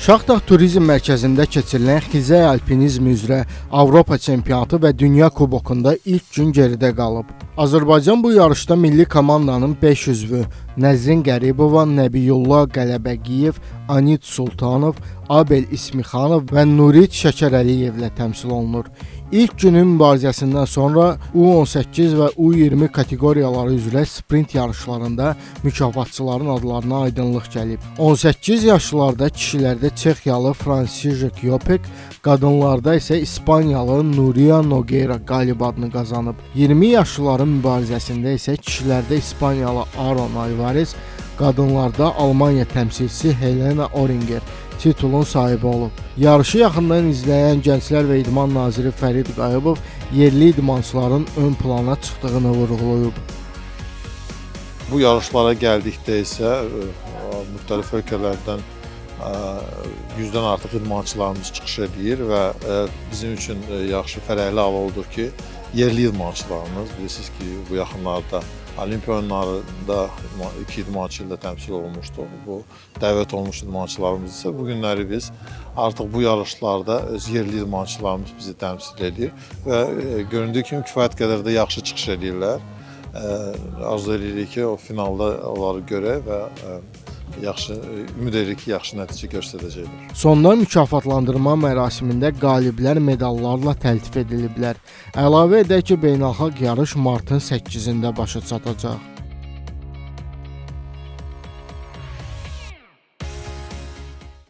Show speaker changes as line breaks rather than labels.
Şaxdağ Turizm Mərkəzində keçirilən xizək alpinizmi üzrə Avropa çempionatı və Dünya Kubokunda ilk gün geridə qalıb. Azərbaycan bu yarışda milli komandanın 5 üzvü Nəzrin Qəribova, Nəbiyullah Qələbəqiyev, Anit Sultanov, Abel İsmixanov və Nurit Şəkərəliyevlə təmsil olunur. İlk günün mübarizəsindən sonra U18 və U20 kateqoriyaları üzrə sprint yarışlarında mükafatçıların adlarına aydınlıq gəlib. 18 yaşlılarda kişilərdə Çexiyalı Fransizek Jopek, qadınlarda isə İspaniyalı Nuria Nogueira qalib adını qazanıb. 20 yaşlıların mübarizəsində isə kişilərdə İspaniyalı Aaron Alvarez, qadınlarda Almaniya təmsilçisi Helena Oringer titulun sahibi olub. Yarışı yaxından izləyən Gənclər və İdman naziri Fərid Qayıbov yerli idmançıların ön plana çıxdığını vurğulayıb.
Bu yarışlara gəldikdə isə müxtəlif ölkələrdən 100-dən artıq idmançılarımız çıxış edir və bizim üçün yaxşı fərəhli hal oldu ki, yerli idmançılarımız, bilirsiniz ki, bu yaxınlarda Olimpiya oyunlarında iki idmançı ilə təmsil olunmuşdu. Bu dəvət olunmuş idmançılarımız isə bu günləri biz artıq bu yarışlarda öz yerli idmançılarımız bizi təmsil edir və göründüyü kimi kifayət qədər də yaxşı çıxış edirlər. Arzu edirik ki, o finalda onları görək və yaxşı ümid edirik ki, yaxşı nəticə göstərəcəklər.
Sonda mükafatlandırma mərasimində qaliblər medallarla təltif ediliblər. Əlavə edək ki, beynəlxalq yarış martın 8-də başa çatacaq.